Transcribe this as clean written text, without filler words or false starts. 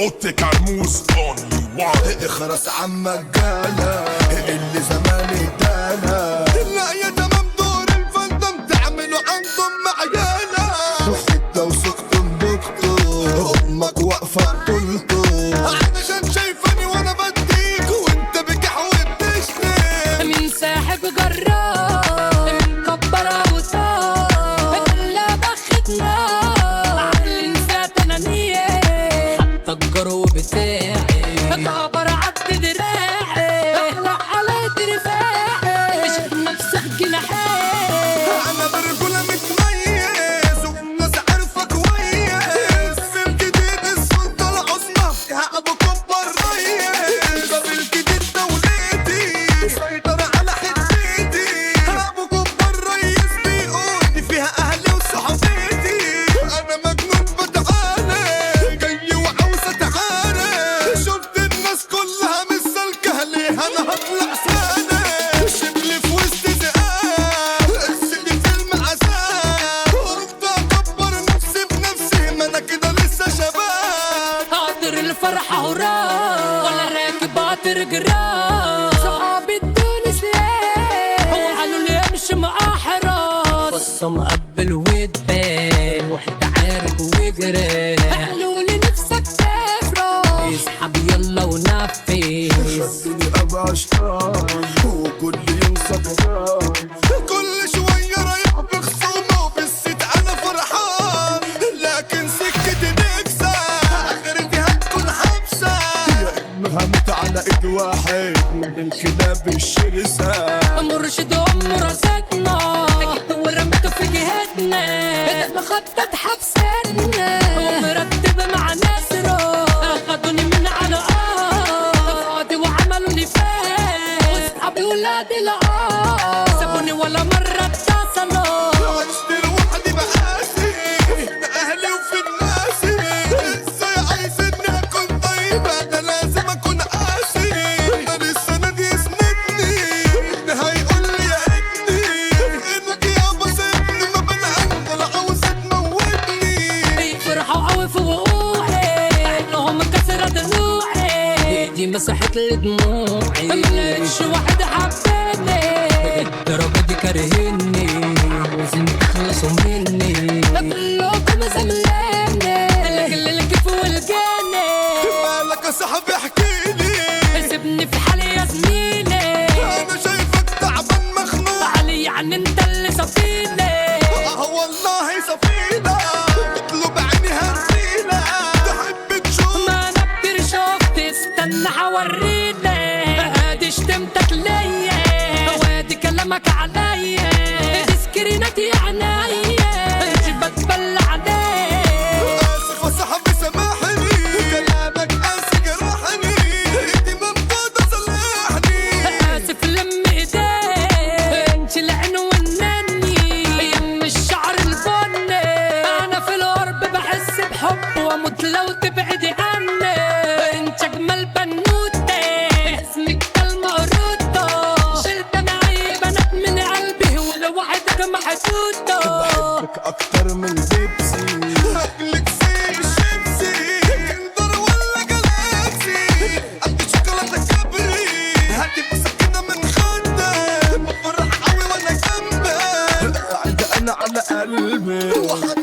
اوتي كرموز only one. اخرس عمك جانا اللي زمان ادانا. لا يا تمام دور الفندم تعملوا عندهم معيانا. حتة وسقتم بكتو امك واقفة بطولته علشان شايفاني وانا بديك وانت بجح وبتشتم. من ساحب جرار من كبر وطار لا بختنا عاملين فيها تنانية حتى الجرو بتاعي كبر عد دراعي احلق على دفاعي شايف نفسك جناحي. انا برجولة متميز والناس عارفة كويس. في الجديد السلطة العظمى فيها ابو كبر ريس. باب الجديد دولتي سيطرة على حتتي. ابو كبر ريس بيقول فيها اهلي وصحبتي. انا مجنون بتعالى جاي وعاوز اتعالى. شفت الناس كلها مش سالكة ليه انا هطلع سنة. شبلي في وسط ذئاب السجن في المعزاب. قلت اكبر نفسي بنفسي ما انا كده لسه شباب. قادر الفرحة هراء ولا راكب قطر جراء. صحابي ادوني سلاح وقالوا لي امشي مع حراس. بصة مقبل وتبان وحدة عارف وجري. قالوا لي نفسك تفرح اسحب يلا ونفذ. خدوني ابقى اشطان وكل يوم سكران. كل شوية رايح بخصومة وبالست أنا فرحان. لكن سكتي نكسة آخرتي هتكون حبسة. يا اما هموت على ايد واحد من الكلاب الشرسة. مرشد أم رصدنا جبت ورمته في جهتنا. ده مخطط حبسنا ومرتب مع ناس خدوني من على أرضي وعملوني فاس. وصحابي ولادي الأرض سابوني ولا مرة اتصلوا. عشت لوحدي بقاسي في أهلي وفي ناسي. ازاي عايزني أكون طيب أنا لازم أكون قاسي. أنا السنة دي سندني ابني هيقول لي يا ابني إنك يابا سيبني ما بنعمل ولا عاوز تموتني. فرحوا قوي في وقوعي عينهم كسرت ضلوعي. ايدي مسحت لي دموعي ملقتش واحد حبني. الدرجة دي كارهني لازم تخلصوا مني. كلكم زملاني لكل الكيف والجاني. مالك يا صاحبي احكيلي سيبني في حالي يا زميلي. أنا شايفك تعبان مخنوق علي يعني انت اللي صفيني. اه والله سفينة تطلب عيني هرسيلة. تحب تشوف ما انا كتير شفت استنى حوريني. ادي شتمتك ليا وادي كلامك عليا. دي سكريناتي عينيا مش بتبلى عليك. آسف يا صاحبي سامحني كلامك قاسي جرحني. ايدي ممدودة صلحني. اسف لم ايديك انت العين والنني يم الشعر البني. انا في القرب بحس بحب واموت لو تبعدي عني. انت اجمل بنوته اسمك المقروطه. شلت معي بنات من قلبي ولوحدك محدوده. بحبك اكتر من بيبسي. اكلك زي الشيبسي كندر ولا جالاكسي. قد شوكولاتة كبري هاتي بسكينة من خدك. بفرح قوي وانا جنبك قاعد انا على قلبي. وحد